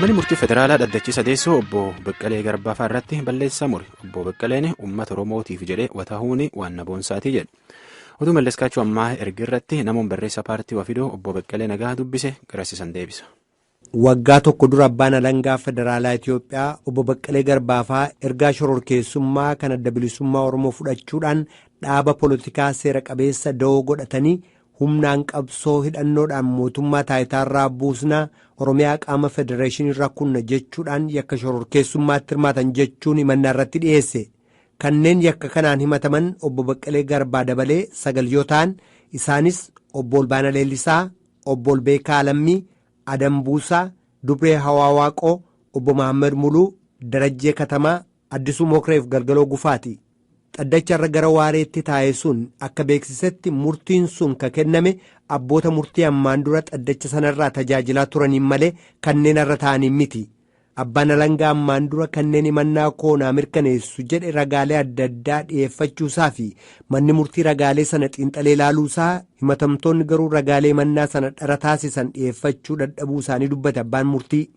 Manni murtii federaalaa dhaddachi sadeessoo obbo Baqqalee Garbaafaa irratti balleessaa mure. Obbo Baqqaleen uummata Oromootiif jedhee watahuun waan na boonsaatii jedhe. Oduu Mallas Kaachoo ammaa erga irratti namoonni barreessaa paartii Wafidoo obbo Baqqalee Nagaa dubbise garasiisan deebisa. Waggaa tokko dura abbaan alangaa federaalaa Itoophiyaa obbo Baqqalee Garbaafaa ergaa shororkeessummaa kan adda bilisummaa Oromoo fudhachuudhaan dhaaba poolitikaa seera qabeessa da'oo godhatanii humnaan qabsoo hidhannoodhaan mootummaa taayitaarraa buusnaa Oromiyaa qaama federeeshiniirraa kunna jechuudhaan yakka shororkeessummaatti hirmaatan jechuun himannaa irratti dhiyeesse. Kanneen yakka kanaan himataman obbo Baqqalee Garbaa dabalee 9 yoo ta'an isaanis obbo Olbaana Leellisaa, obbo Olbeekaa Lammii, Adam Buusaa, Dubree Hawaa Waaqoo, obbo Mahammad Muluu, Darajjee Katamaa, Addisuu Mokreef Galgaloo Gufaati. Xaddacha irra gara waareetti taa'e sun akka beeksisetti murtiin sun ka kenname abboota murtii ammaan dura xaddacha sanarraa tajaajilaa turaniin malee kanneen irra ta'aniin miti. Abbaan alangaa ammaan dura kanneen himannaa koonaa mirkaneessu jedhe ragaalee adda addaa dhiyeeffachuusaa fi manni murtii ragaalee sana xiinxalee ilaaluusaa himatamtoonni garuu ragaalee himannaa sana dhara taasisan dhiyeeffachuu dadhabuu isaanii dubbate abbaan murtii.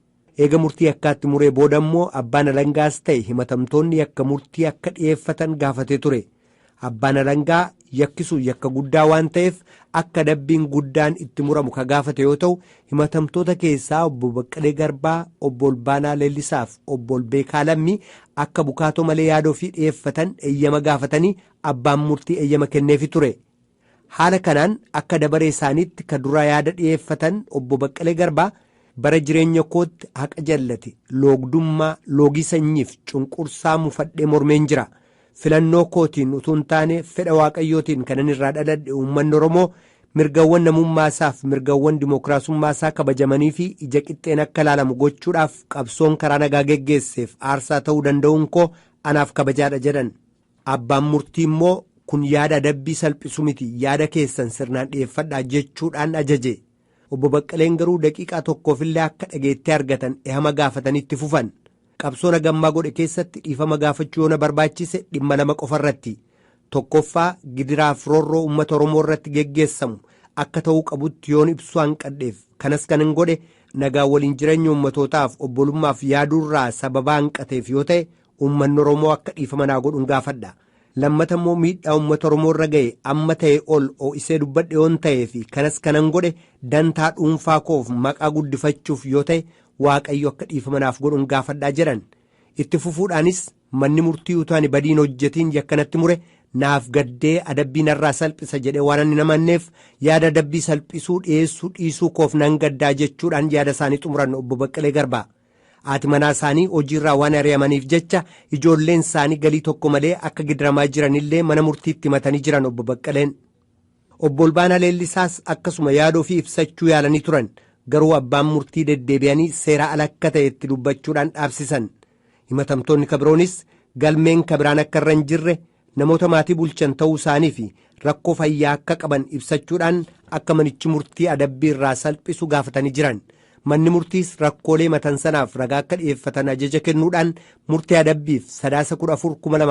Eega murtii akkaatti muree booda immoo abbaan alangaas ta'e himatamtoonni yakka murtii akka dhiyeeffatan gaafatee ture. Abbaan alangaa yakkisuun yakka guddaa waan ta'eef akka adabbiin guddaan itti muramu ka gaafate yoo ta'u himatamtoota keessaa obbo Baqqalee Garbaa, obbo Olbaanaa Leellisaaf obbo Olbeekaa Lammii akka bukaatoo malee yaadoo fi dhiyeeffatan eeyyama gaafatanii abbaan murtii eeyyama kenneefi ture. Haala kanaan akka dabaree isaaniitti ka duraa yaada dhiyeeffatan obbo Baqqalee Garbaa bara jireenya kootti haqa jallate loogdummaa loogii sanyiif cunqursaa mufadhee mormeen jira. Filannoo kootiin utuu hin taane fedha waaqayyootiin kanan irraa dhaladhe uummanni Oromoo mirgawwan namummaasaaf mirgawwan dimookiraasummaasaa kabajamanii fi ija qixxeen akka ilaalamu gochuudhaaf qabsoon karaa nagaa geggeesseef aarsaa ta'uu danda'uun koo anaaf kabajaadha jedhan. Abbaan murtii immoo kun yaada adabbii salphisu miti yaada keessan sirnaan dhiyeeffadhaa jechuudhaan ajaje. Obbo Baqqaleen garuu daqiiqaa tokkoofillee akka dhageettee argatan ehama gaafatanii itti fufan. Qabsoo nagammaa godhe keessatti dhiifama gaafachuu yoo na barbaachise dhimma lama qofarratti. Tokkoffaa gidiraaf roorroo uummata Oromoo irratti geggeessamu akka ta'uu qabutti yoon ibsuu hanqadheef kanas kan hin godhe nagaa waliin jireenya uummatootaaf obbolummaaf yaaduurraa sababa hanqateef yoo ta'e uummanni Oromoo akka dhiifama naa godhuun gaafadha. Lammata immoo miidhaa uummata Oromoo irra ga'e amma ta'e ol ho'isee dubbadhe yoon ta'ee fi kanas kanan godhe dantaa dhuunfaa koof maqaa guddifachuuf yoo ta'e Waaqayyo akka dhiifama naaf godhuun gaafadhaa jedhan. Itti fufuudhaanis manni murtii utuu ani badiin hojjetiin yakkanatti mure naaf gaddee adabbii narraa salphisa jedhee waan ani namanneef yaada adabbii salphisuu dhiyeessuu dhiisuu koof nan gaddaa jechuudhaan yaada isaanii xumuran obbo Baqqalee Garbaa. Haati manaa isaanii hojiirraa waan ari'amaniif jecha ijoolleen isaanii galii tokko malee akka gidiramaa jiranillee mana murtiitti himatanii jiran obbo Baqqaleen. Obbo Olbaanaa Leellisaas akkasuma yaadoo fi ibsachuu yaalanii turan. Garuu abbaan murtii deddeebi'anii seera ala akka ta'etti dubbachuudhaan dhaabsisan. Himatamtoonni kabiroonis galmeen kabiraan akka irra hin jirre namoota maatii bulchan ta'uu isaanii fi rakkoo fayyaa akka qaban ibsachuudhaan akka manichi murtii adabbii irraa salphisu gaafatanii jiran. Manni murtiis rakkoolee matan sanaaf ragaa akka dhiyeeffatan ajaja kennuudhaan murtii adabbiif sadaasa 14,2000